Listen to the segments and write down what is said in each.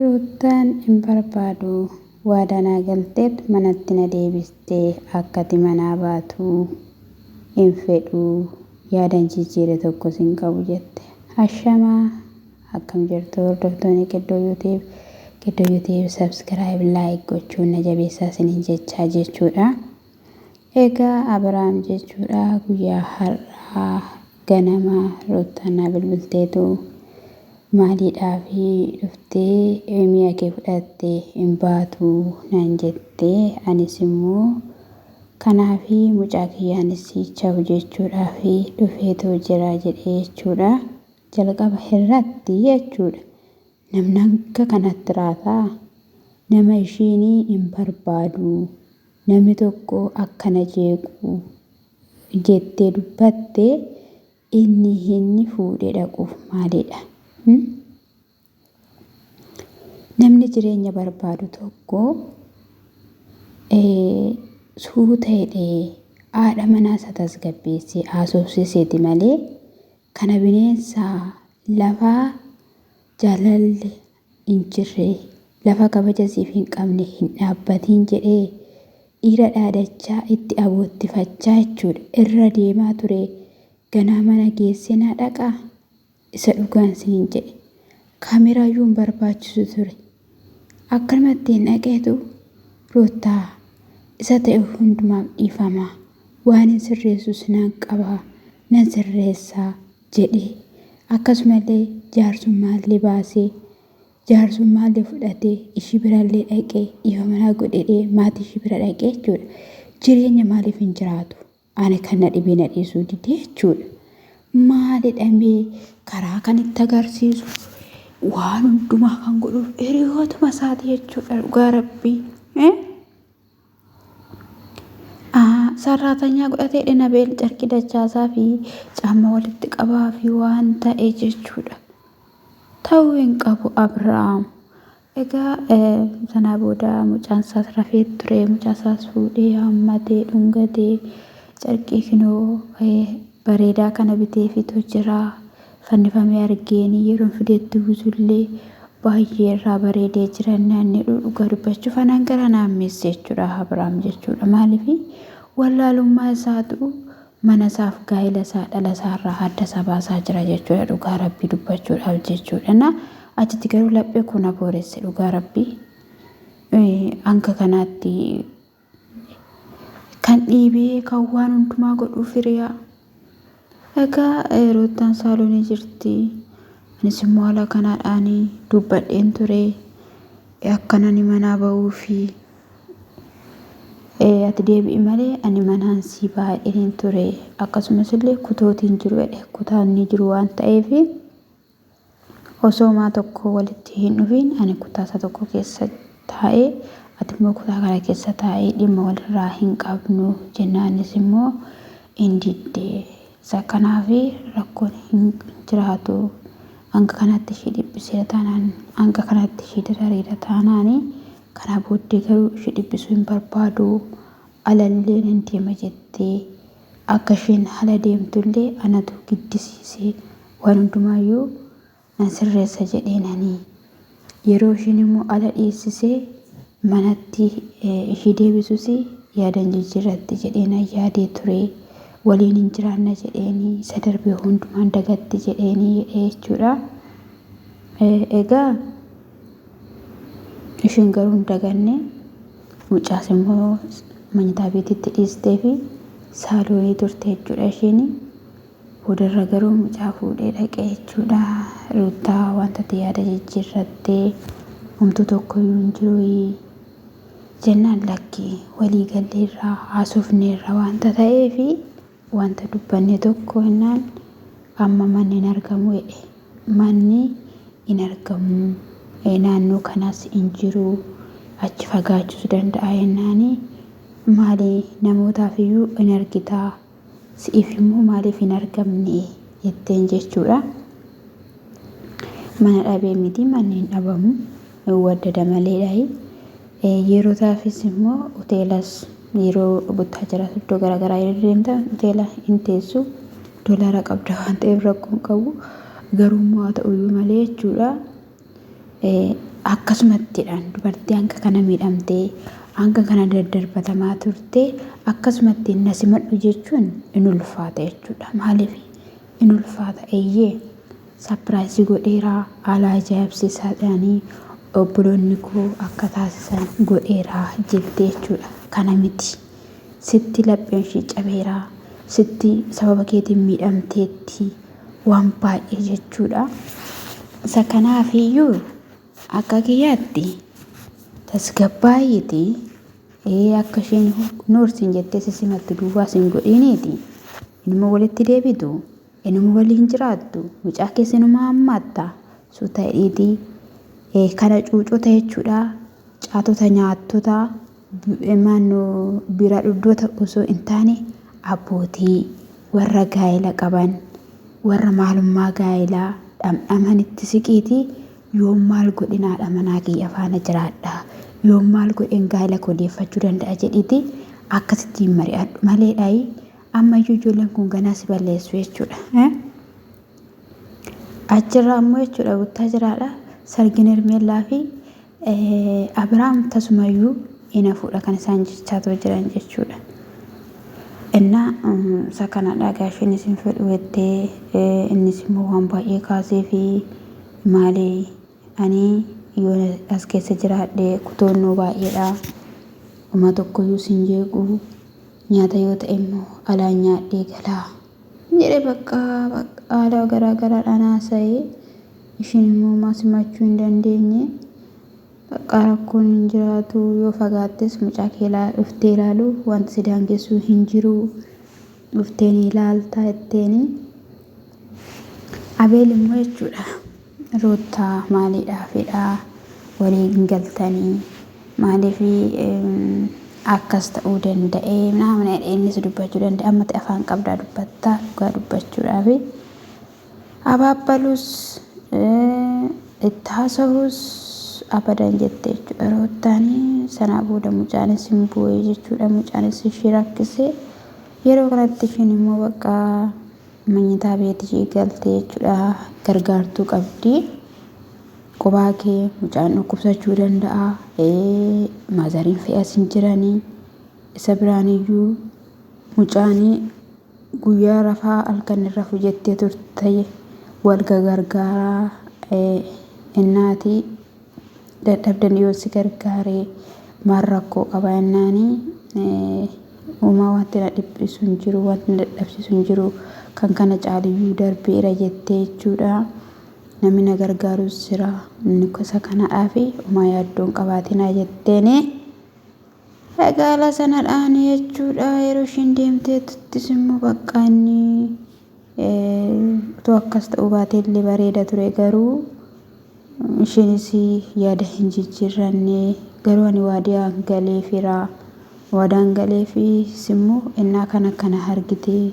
Ruuttaan hin barbaadu waadaa naa galteet manatti na deebiste akkati manaa baatu hin fedhu yaadan jijjiire tokkos hin qabu jette. Ashamaa akkam jirtu hordoftoonni Qiddoo YouTube Qiddoo YouTube subscribe like gochuun na jabeessaa isiniin jechaa jechuudha. Egaa Abiraam jechuudha guyyaa har'aa ganama Ruuttaan naa bilbilteetu maaliidhaafi dhuftee mi'a kee fudhatte hin baatu naan jette anis immoo kanaafi mucaa kiyyaanis chawu jechuudhaafi dhufeetoo jira jedhee jechuudha. Jalqaba irratti jechuudha namni hanga kanatti raataa nama ishiin hin barbaadu namni tokko akkana jeequ jettee dubbatte inni inni fuudhee dhaquuf maalidha? Namni jireenya barbaadu tokko suuta jedhee haadha manaa isaa tasgabbeessee haasofsiiseeti malee kana bineensa lafaa jaalalli hin jirre lafa kabaja siif hin qabne hin dhaabbatiin jedhee dhiira dhaadachaa itti aboottifachaa jechuudha irra deemaa ture ganaa mana geessee naa dhaqaa isa dhugaan siniin jedhe kaameraayyuu hin barbaachisu ture akkanumatti hin dhaqeetu Ruuttaa isa ta'e hundumaaf dhiifama waan hin sirreessus nan qaba nan sirreessaa jedhe akkasumallee jaarsummaallee baasee jaarsummaallee fudhatee ishii birallee dhaqee dhiifama naa godhedhee maatii ishii bira dhaqee jechuudha. Jireenya maaliif hin jiraatu? Ani kan na dhibee na dhiisuu didee jechuudha. Maalidha mee karaa kan itti agarsiisu waan hundumaa kan godhuuf hiriyootuma isaati jechuudha dhugaa rabbii. Sarraatanyaa godhatee dhinabeel carqii dachaasaa fi caamma walitti qabaa fi waan ta'e jechuudha. Ta'uu hin qabu Abrahaam. Egaa sanaa booda mucaan isaas rafee ture. Mucaa isaas fuudhee haammatee dhungatee carqii kinoo bareedaa kana biteefitu jira. Fannifamee argeen yeroon fideetti uwwisullee baay'ee irraa bareedee jira inni dhugaa dubbachuuf anaan gara naammeesse jechuudha Abrahaam jechuudha. Maaliif wallaalummaa isaatu mana isaaf gaa'ela isaa dhala isaa irraa adda isaa baasaa jira jechuudha dhugaa rabbii dubbachuudhaaf jechuudha. Na achitti garuu laphee koo na booresse dhugaa rabbii hanga kanaatti kan dhiibee kan waan hundumaa godhuu firiyaa. Egaa Ruuttaan saaloonii jirti. Anis immoo haala kanaadhaan dubbadheen ture. Akkan ani manaa ba'uu fi ati deebi'i malee ani manaan sii ba'a jedheen ture. Akkasumas illee kutootiin jiru jedhe. Kutaan ni jiru waan ta'eef Osoo maa tokko walitti hin dhufiin ani kutaa isa tokko keessa taa'ee ati immoo kutaa kana keessa taa'ii dhimma walirraa hin qabnu jennaanis immoo hin didde. Isa kanaaf rakkoon hin jiraatu. Hanga kanatti ishii dhiphiseera taanaan hanga kanatti ishii darareera taanaan kana booddee garuu ishii dhiphisuu hin barbaadu. Alallee nan deema jettee Akka isheen hala deemtullee anatu giddisiisee waan hundumaayyuu nan sirreessa jedheen ani. Yeroo ishiin immoo ala dhiissisee manatti ishii deebisus yaadan jijjiirratti jedhee nan yaadee ture. Waliin hin jiraanna jedheeni isa darbe hundumaan dagatti jedheeni jedhee jechuudha. Egaa Ishiin garuu hin daganne. Mucaas immoo manyitaa beetitti dhiistee fi saaloonii turte jechuudha ishiin. Boodarra garuu mucaa fuudhee dhaqe jechuudha. Ruuttaa wanta ati yaada jijjiirrattee homtuu tokkoyyuu hin jiru jennaan lakki walii galleerraa haasofneerra wanta ta'eefi wanta dubbanne tokko jennaan amma manni hin argamu jedhe. Manni hin argamu naannoo kanas hin jiru achi fagaachuus danda'a jennaani maali namootaaf iyyuu hin argitaa si'iif immoo maaliif hin argamne jetteen jechuudha. Mana dhabee miti manni hin dhabamu hin waddada maleedha. Yerootaafis immoo hoteelas yeroo buttaa jiraatu iddoo garaagaraa yeroo deemtan hoteela hin teessu dolaara qabda waan ta'eef rakkoo hin qabu. Garuu immoo haa ta'uyyuu malee jechuudha. Akkasumattidhaan dubartii hanga kana miidhamtee hanga kana daddarbatamaa turte akkasumatti na simadhu jechuun in ulfaata jechuudha. Maaliif in ulfaata? Eeyyee sapiraayizii godheeraa haala ajaa'ibsiisaadhaan obboloonni koo akka taasisan godheeraa jette jechuudha. Kana miti. Sitti lapheen ishii cabeeraa, sitti sababa keetiin miidhamteetti waan baay'ee jechuudha. Isa kanaafiyyuu akka kiyyaatti tasgabbaa'iiti ee akka isheen noorsiin jettee si simattu duwwaa sin godhiiniiti. Inuma walitti deebitu, inuma waliin jiraattu, mucaa keessa inuma hammaatta. Suuta jedhiitii kana cuucota jechuudha. Caatota nyaattota maannoo biiraa dhugdoota osoo hin taane abbootii warra gaa'ela qaban warra maalummaa gaa'elaa dhamdhamanitti siqiitii yoon maal godhin haadha manaa kiyya faana jiraadha yoon maal godhen gaa'ela koo deeffachuu danda'a jedhiitii akkasittiin mari'adhu malee dhaayi ammayyuu ijoolleen kun ganaa si balleessu jechuudha. Achirraa immoo jechuudha buttaa jiraadha sargin Hermeellaa fi Abiraam tasumayyuu hin hafuudha kan isaan jechaa jiran jechuudha. Innaa isa kanadha egaa isheenis hin fedhu jettee innis immoo waan baay'ee kaasee fi maali ani yoon as keessa jiraadhe kutoonnoo baay'eedha. Homaa tokkoyyuu sin jeequ nyaata yoo ta'e immoo alaan nyaadhee galaa. Jedhe bakka haala garaa garaadhaan haasa'ee ishiin immoo homaa simachuu hin dandeenye. Bakka rakkoon hin jiraatu yoo fagaattes mucaa kee dhuftee ilaalu wanti si daangessu hin jiru dhuftee ni ilaalta jetteeni. Abeel immoo jechuudha Ruuttaa maaliidhaafidha walii hin galtanii maaliif akkas ta'uu danda'e naamna jedhee innis dubbachuu danda'a amma ta'e afaan qabdaa dubbattaa dhugaa dubbachuudhaafi abaabbalus itti haasa'us abadan jette jechuudha Ruuttaan sanaa booda mucaanis hin bu'ee jechuudha mucaanis ishii rakkise yeroo kanatti ishiin immoo bakka manyitaa beeti ishii galte jechuudha gargaartuu qabdi. Qobaa kee mucaan dhukkubsachuu danda'a. Maazariin fe'as hin jiranii. Isa biraan iyyuu mucaan guyyaa rafaa halkan hin rafu jettee turte wal gagargaaraa innaati dadhabdan yoo si gargaare maal rakkoo qaba jennaani uumaa wanti na dhiphisu hin jiru wanti na dadhabsiisu hin jiru kan kana caaluyyuu darbeera jettee jechuudha. Namni na gargaarus jira inni isa kanadhaafi homaa yaaddoo hin qabaatinaa jetteeni. Egaa sanadhaan jechuudha yeroo ishiin deemteettis immoo bakka inni utuu akkas ta'uu baatee illee bareeda ture garuu isheenis yaada hin jijjiirranne garuu ani waadaan galeefira waadaan galeefis immoo innaa kana kana argitee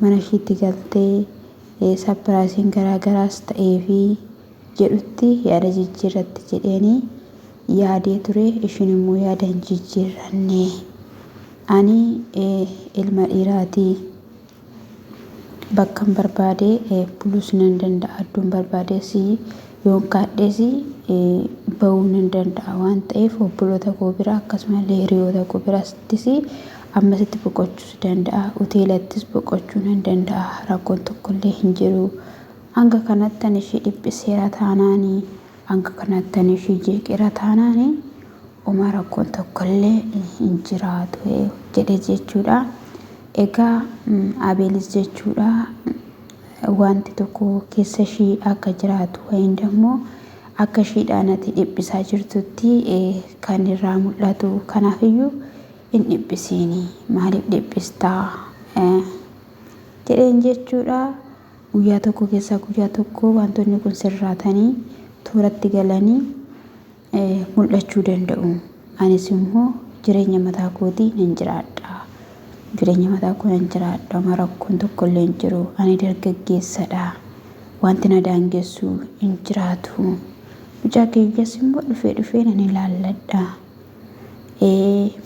mana ishiitti galtee sapiraayisiin garaa garaas ta'eefi jedhutti yaada jijjiirratti jedheeni yaadee ture ishiin immoo yaada hin jijjiirranne ani ilma dhiiraati bakkan barbaade buluus nan danda'a iddoon barbaades yoon kaadhes bahuu nan danda'a waan ta'eef obboloota koo bira akkasumallee hiriyoota koo birattis ammasitti boqochuus danda'a hoteelattis boqochuu nan danda'a rakkoon tokkollee hin jiru hanga kanatti ani ishee dhiphiseera taanaani hanga kanatti ani ishee jeeqeera taanaani homaa rakkoon tokkollee hin jiraatu jedhe jechuudha. Egaa Abeelis jechuudha wanti tokko keessa ishii akka jiraatu wayin dammoo akka ishiidhaan ati dhiphisaa jirtutti kan irraa mul'atu kanaafiyyuu hin dhiphisiini maaliif dhiphistaa jedheen jechuudha. Guyyaa tokko keessaa guyyaa tokko wantoonni kun sirraatanii tooratti galanii mul'achuu danda'u. Anis immoo jireenya mataa kootii nan jiraadha. Jireenya mataa koo nan jiraadha. Homaa rakkoon tokko illee hin jiru. Ani dargaggeessadha. Wanti na daangessu hin jiraatu. Mucaa kiyyas immoo dhufee dhufee nan ilaalladha.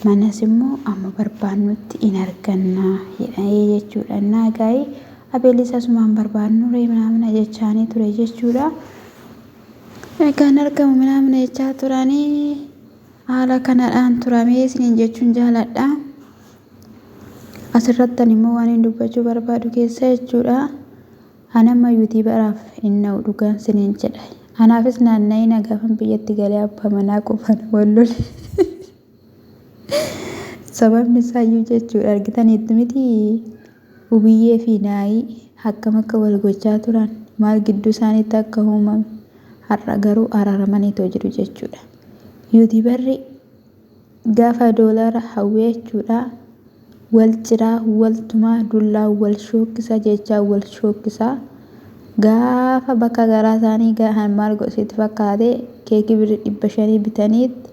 Manas immoo amma barbaannutti in arganna jedhee jechuudha. Innaa gaa'ii Abeelis asumaan barbaannu ree minaamina jechaanii ture jechuudha. Kan argamu minaamina jechaa turanii haala kanadhaan turamee isiniin jechuun jaaladha. Asirrattan immoo waan hin dubbachuu barbaadu keessa jechuudha. Ani amma yuutuubaraaf hin na'u dhugaan isiniin jedha. Anaafis naanna'ee nagaafan biyyatti galee abbaa manaa qofaan wal lole. Sababni isaayyuu jechuudha argitaniittu miti Hubiyyee fi Naayii akkam akka wal gochaa turan maal gidduu isaaniitti akka uumame har'a garuu araaramaniitoo jiru jechuudha. Yuutuubarri gaafa doolara hawwee jechuudha wal ciraa wal tumaa dullaa wal shookkisa jechaa wal shookkisaa gaafa bakka garaa isaanii gahan maal godhu sitti fakkaate keekii birrii 500 bitaniitti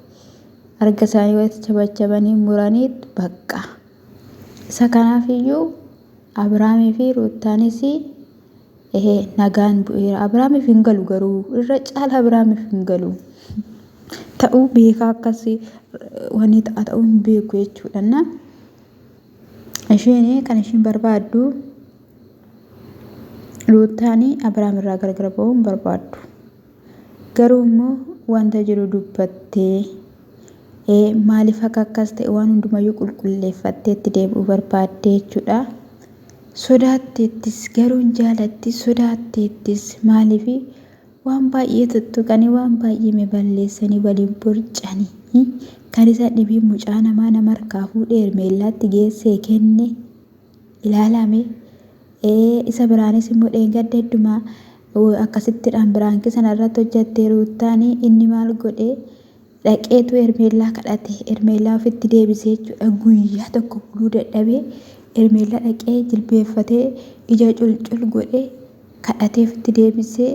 harka isaanii walitti chabachabanii muraniit baqqa. Isa kanaaf iyyuu Abiraamii fi Ruuttaanis nagaan bu'eera. Abiraamiif hin galu garuu irra caala Abiraamiif hin galu. Ta'uu beekaa akkas wanni ta'a ta'uu hin beeku jechuudha. Na isheen kan ishiin barbaaddu Ruuttaan Abiraam irraa gargar ba'uu hin barbaaddu. Garuu immoo wanta jiru dubbattee maaliif akka akkas ta'e waan hundumayyuu qulqulleeffattee itti deebi'uu barbaadde jechuudha. Sodaatteettis garuu hin jaalatti sodaatteettis maaliif waan baay'ee tuttuqanii waan baay'ee balleessanii waliin borcanii kan isa dhibii mucaa namaa nama harkaa fuudhee Hermeellaatti geessee kenne ilaalame. Isa biraanis immoo dheengadda hedduma akkasittidhaan biraankii sana irratti hojjatte Ruuttaan inni maal godhe dhaqeetu Hermeellaa kadhate Hermeellaa ofitti deebisee jechuudha guyyaa tokko buluu dadhabee Hermeellaa dhaqee jilbeeffatee ija culcul godhe kadhatee ofitti deebisee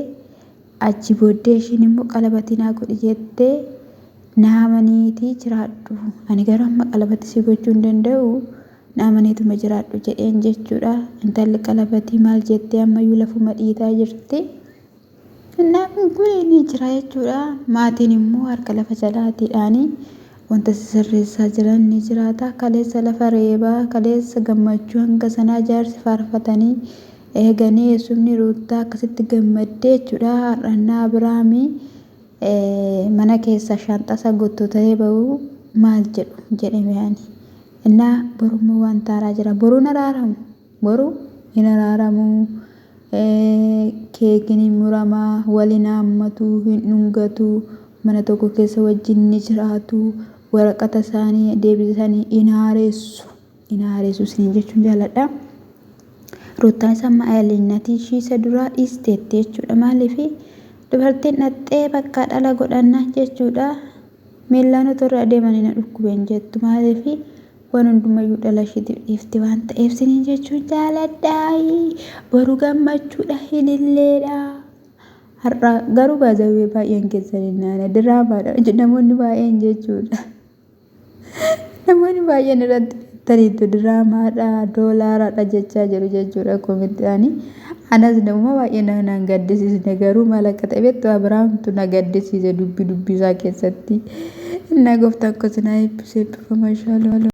Achi booddee ishiin immoo qalabatii naa godhi jettee naa amaniitii jiraadhu. Ani garuu amma qalabatii si gochuu hin danda'u naa amaniituma jiraadhu jedheen jechuudha. Intalli qalabatii maal jettee ammayyuu lafuma dhiitaa jirti. Innaa kun ni jira jechuudha. Maatiin immoo harka lafa jalaatiidhaanii wanta sisirreessaa jiran ni jiraata. Kaleessa lafa reebaa, kaleessa gammachuu hanga sanaa jaarsi faarfatanii Eeganii eessumni Ruuttaa akkasitti gammaddee jechuudha. Har'annaa Abiraami mana keessaa shaanxaa gottootee ba'u maal jedhu jedhame ani. Innaa borummoo waan taaraa jira. Boruu hin araaramu. Boru hin araaramu. Keekiin hin muramaa, wal hin haammatu, hin dhungatu, mana tokko keessa wajjin ni jiraatu, waraqata isaanii deebisanii hin haaressu. Hin haaressu isiniin jechuun jaaladha. Ruuttaan isa amma ayyalinnatii ishii isa duraa dhiisteetti jechuudha. Maaliif dubartiin dhaxxee bakka dhala godhanna jechuudha. Miillaan otoo irra adeemanii na dhukkubeen jettu. Maaliif waan hundumayyuu dhala ishiitiif dhiifti waan ta'eef isiniin jechuun jaaladha. Boru gammachuudha hililleedha. Har'a garuu baazawwee baay'een keessan hin naana diraamaadha namoonni baay'een jechuudha. Namoonni baay'een irratti beektaniitu diraamaadha, doolaaradha jechaa jiru jechuudha koomentiidhaani. Anas nama baay'ee naan gaddisiisne garuu maal akka ta'e beektu Abiraamtu na gaddisiise dubbii dubbii isaa keessatti. Innaa gooftaan koo sinaa eebbisu eebbifama inshallah.